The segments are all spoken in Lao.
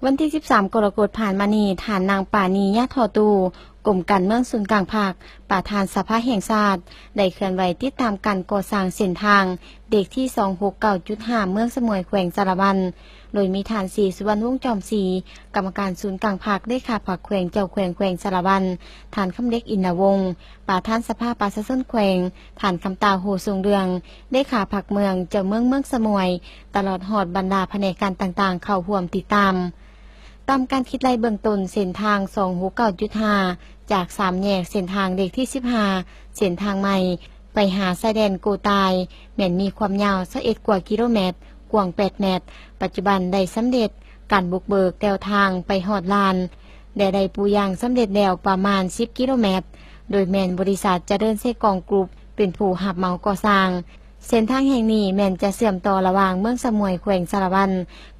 ວັນທີສິບສາມ ກໍລະກົດຜ່ານມານີ້, ທ່ານນາງ ປານີ ຍາທໍ່ຕູ້ ກົມການເມືອງສູນກາງພັກ, ປະທານສະພາແຫ່ງຊາດ ໄດ້ເຄື່ອນໄຫວຕິດຕາມການກໍ່ສ້າງເສັ້ນທາງເລກທີສອງຫົກເກົ້າຈຸດຫ້າ ເມືອງສະໝວຍ ແຂວງສາລະວັນ, ໂດຍມີທ່ານ ສີສຸວັນ ວົງຈອມສີ ກຳມະການສູນກາງພັກ, ເລຂາພັກແຂວງ, ເຈົ້າແຂວງແຂວງສາລະວັນ, ທ່ານ ຄຳເລັກ ອິນນະວົງ ປະທານສະພາປະຊາຊົນແຂວງ, ທ່ານ ຄຳຕາ ໂຮສົງເດືອງ ເລຂາພັກເມືອງ, ເຈົ້າເມືອງເມືອງສະໝວຍ ຕະຫຼອດຮອດບັນດາພະແນກການຕ່າງໆ ເຂົ້າຮ່ວມຕິດຕາມ. ຕາມການຄິດໄລ່ເບື້ອງຕົ້ນ, ເສັ້ນທາງສອງຫົກເກົ້າຈຸດຫ້າ ຈາກສາມແຍກເສັ້ນທາງເລກທີສິບຫ້າ ເສັ້ນທາງໃໝ່ ໄປຫາຊາຍແດນໂກຕາຍ ແມ່ນມີຄວາມຍາວຊາວເອັດກວ່າກິໂລແມັດ, ກວ້າງແປດແມັດ, ປັດຈຸບັນໄດ້ສຳເລັດການບຸກເບີກແນວທາງໄປຮອດລານ ແລະ ໄດ້ປູຢາງສຳເລັດແລ້ວປະມານສິບກິໂລແມັດ, ໂດຍແມ່ນບໍລິສັດຈະເລີນເຊກອງກຣຸບ ເປັນຜູ້ຮັບເໝົາກໍ່ສ້າງ. ເສັ້ນທາງແຫ່ງນີ້ແມ່ນຈະເຊື່ອມຕໍ່ລະຫວ່າງເມືອງສະໝວຍ ແຂວງສາລະວັນ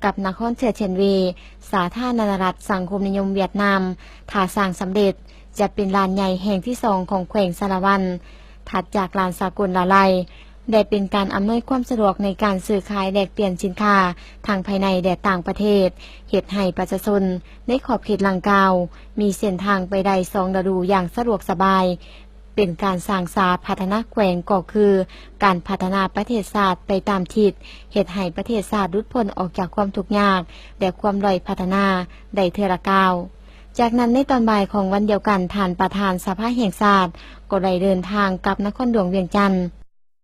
ກັບນະຄອນເຊືອແຊນເວ ສາທາລະນະລັດສັງຄົມນິຍົມຫວຽດນາມ. ຖ້າສ້າງສຳເລັດ, ຈະເປັນລານໃຫຍ່ແຫ່ງທີສອງຂອງແຂວງສາລະວັນ ຖັດຈາກລານສາກົນລາໄລ ແລະ ເປັນການອຳນວຍຄວາມສະດວກໃນການຊື້ຂາຍແລກປ່ຽນສິນຄ້າ ທັງພາຍໃນ ແລະ ຕ່າງປະເທດ, ເຮັດໃຫ້ປະຊາຊົນໃນຂອບເຂດດັ່ງກ່າວ ມີເສັ້ນທາງໄປໄດ້ສອງລະດູຢ່າງສະດວກສະບາຍ. ເປັນການສ້າງສາພັດທະນາແຂວງ ກໍຄືການພັດທະນາປະເທດຊາດໄປຕາມທິດ, ເຮັດໃຫ້ປະເທດຊາດຫຼຸດພົ້ນອອກຈາກຄວາມທຸກຍາກ ແລະ ຄວາມດ້ອຍພັດທະນາໄດ້ເທື່ອລະກ້າວ. ຈາກນັ້ນໃນຕອນບ່າຍຂອງວັນດຽວກັນ, ທ່ານປະທານສະພາແຫ່ງຊາດກໍໄດ້ເດີນທາງກັບນະຄອນຫຼວງວຽງຈັນ,